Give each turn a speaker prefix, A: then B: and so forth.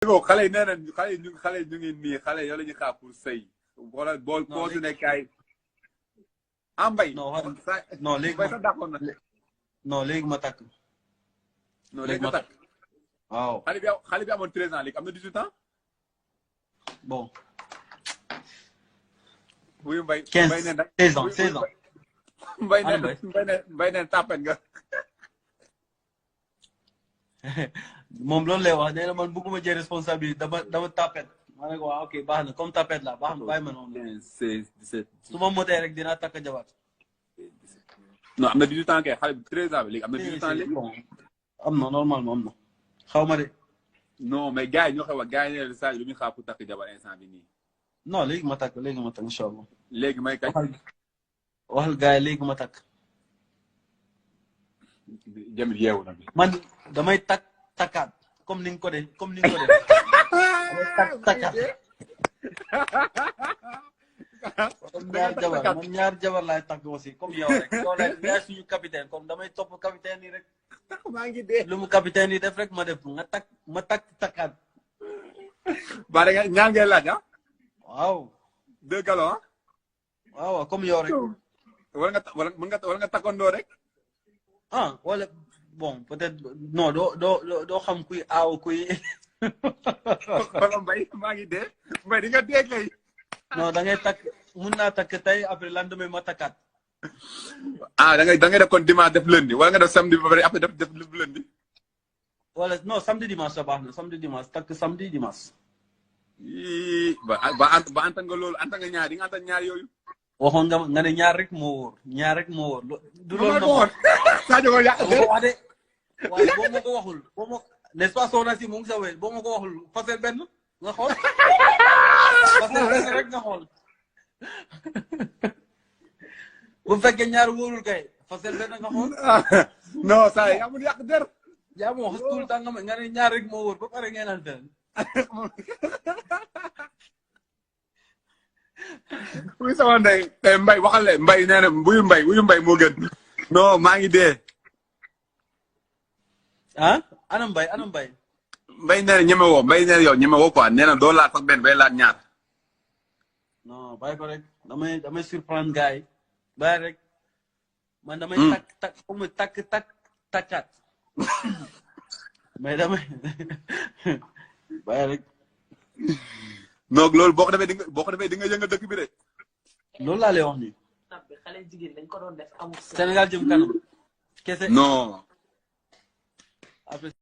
A: xale yi nee nañ xale yi ñu ngi nii xale yow la ñuy xaar pour sëy wala bool koo su ne kaay ambay
B: non léegi
A: mbay sax d'accord na
B: non léegi ma takk
A: non léegi ma takk
B: waaw
A: xale bi amoon 13 ans léegi am na 18 ans
B: bon
A: wuyu mbay
B: 15 16 ans 16 ans
A: mbay neen tàppen nga
B: moom loolu lay wax nee na man bëgguma jël responsabilité dama tapet ma ne ko waaw ok baax na comme tapet la baax na bàyyi ma noonu
A: 16 17
B: su ma motee rek dinaa takk jabar
A: non am na 18 ans kay xale bi 13 ans bi léegi am na 18 ans léegi
B: bon am na normalement am na xaw ma de
A: non mais gars yi ñoo xew gars yi ne Sadio lu muy xaar pour takk jabar instant bi nii
B: non léegi ma takk incha allah
A: léegi may kañ
B: waxal gars yi léegi ma takk
A: jamil yeewu na bi
B: man damay takkaat comme ni nga ko def damay takkaat ñaar jabar laay takk aussi comme yow rek yow rek yaay suñu capitaine comme damay topp capitaine yi rek
A: maa ngi dee
B: lu mu capitaine yi def rek ma def ma takkaat
A: ba da nga ñaan ngay laaj
B: waaw
A: 2 galons
B: waaw comme yow rek
A: wala nga takkandoo rek
B: wala bon peut-être non doo xam kuy aaw kuy
A: wala mbay maa ngi dee mbay di nga dee kay
B: non da ngay takk mun naa takk tey après lendemain ma takkaat
A: da ngay def kon dimanche def lundi wala nga def samedi ba pare après def lundi
B: wala non samedi dimanche sa baax na samedi dimanche takk samedi dimanche
A: ba anta nga loolu anta nga ñaar di nga anta ñaar yooyu
B: waxoon nga ne ñaar rek moo wóor du loolu nga
A: wax Sadio ko yàq de
B: waaye boo ma ko waxul n'est-ce pas soxna si mu ngi sa wéy boo ma ko waxul fasel benn nga xool fasel benn rek nga xool bu fekkee ñaar wóorul kay fasel benn nga xool
A: non saa yi amul yàq der
B: yaa ma wax tout le temps nga ne ñaar rek moo wóor ba pare ngeen naan fenn
A: wuy sama ndey tey mbay waxal leen mbay nee na wuyu mbay moo gën non maa ngi dee
B: ana mbay
A: mbay nee na ñeme woo mbay nee na yow ñeme woo quoi nee na doo laat sax benn bay laat ñaar
B: non bàyyi ko rek damay surprendre gars yi bàyyi rek man damay takkaat mais damay bàyyi rek
A: non loolu boo ko defee di nga yëngal dëkk bi de.
B: loolu laa lay wax nii. Sénégal jëm kanam. kese
A: non.